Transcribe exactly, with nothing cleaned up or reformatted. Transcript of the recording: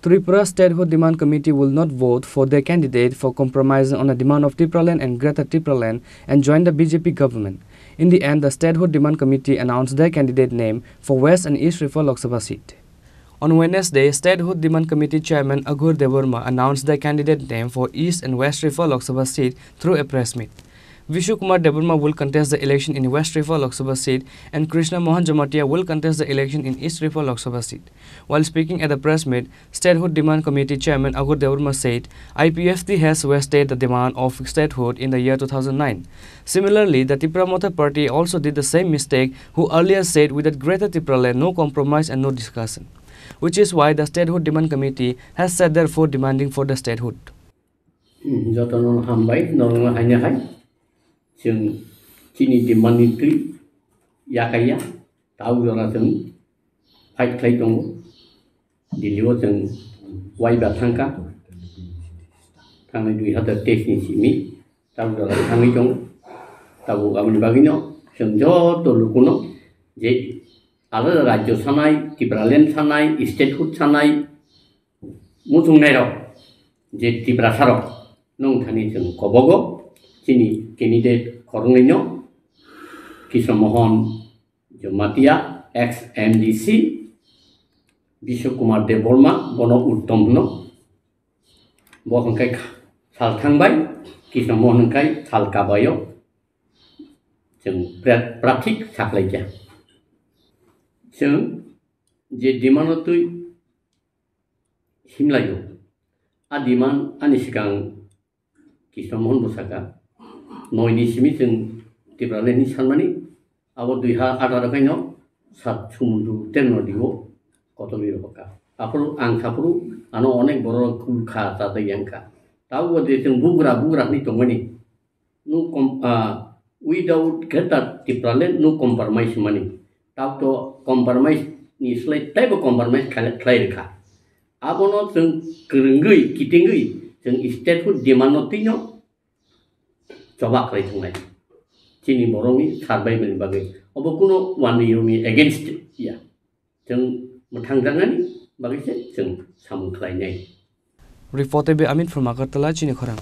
Tripura Statehood Demand Committee will not vote for their candidate for compromising on the demand of Tipraland and Greater Tipraland and join the B J P government. In the end, the Statehood Demand Committee announced their candidate name for West and East Ripha Lok Sabha seat. On Wednesday, Statehood Demand Committee Chairman Aghur Debbarma announced the candidate name for East and West Ripha Lok Sabha seat through a press meet. Vishu Kumar Debbarma will contest the election in West Ripha Lok Sabha seat and Krishna Mohan Jamatia will contest the election in East Ripha Lok Sabha seat. While speaking at the press meet, Statehood Demand Committee Chairman Aghur Debbarma said, I P F T has wasted the demand of statehood in the year two thousand nine. Similarly, the Tipra Motha Party also did the same mistake, who earlier said, without Greater Tipraland, no compromise and no discussion, which is why the Statehood Demand Committee has sat there for demanding for the statehood. Hmm, jotono hambai, norokno haino hai. Chwng chini demand ni twi yakaiya, tau jora chwng fight khlai tongo. Delhi o chwng waiba thangkha, thangnai dui hazar teis ni simi tau jora thangwi tongo. Tabuk aboni bagwino chwng joto lukuno je alada rajyo sanai, Tipraland sanai, statehood sanai, muchungnairok je Tiprasarok nung thani chwng kobogo chini candidate khoroknwino Kishore Mohan Jamatia, ex M D C, Bishu Kumar Debbarma, bono uttom hwno. Bo hwnkhe sal thangbai, Kishore Mohan hwnkhe sal kabaio. Chwng pra-, prathik saklaikha. Chwng je demand-o twi himlaio. A demand ani swkang Kishore Mohan bo saka, noi ni simi chwng Tipraland ni sanmani, abo dui ha atharo khaino sat sumundu terno digo kotorwi rokha. Aphuru ang saphuru ano onek borok kul kha chajak yang kha. Tabo de chwng bugra bugra hwnwi tongmani. No com-, ah, without Greater Tipraland, no compromise mani. Tao to compromise ni slai taibo compromise khlai, khlai rikha. Abono chwng kwrwngwi, kitingwi, chwng statehood demand no tino choba khlai thangnai. Chini borokni survival ni bagwi. Obo kuno one year ni against ya. Chwng mwthang jaknani bagwi se chwng samung khlainai. Report by Amit from Agartala, chini khorang.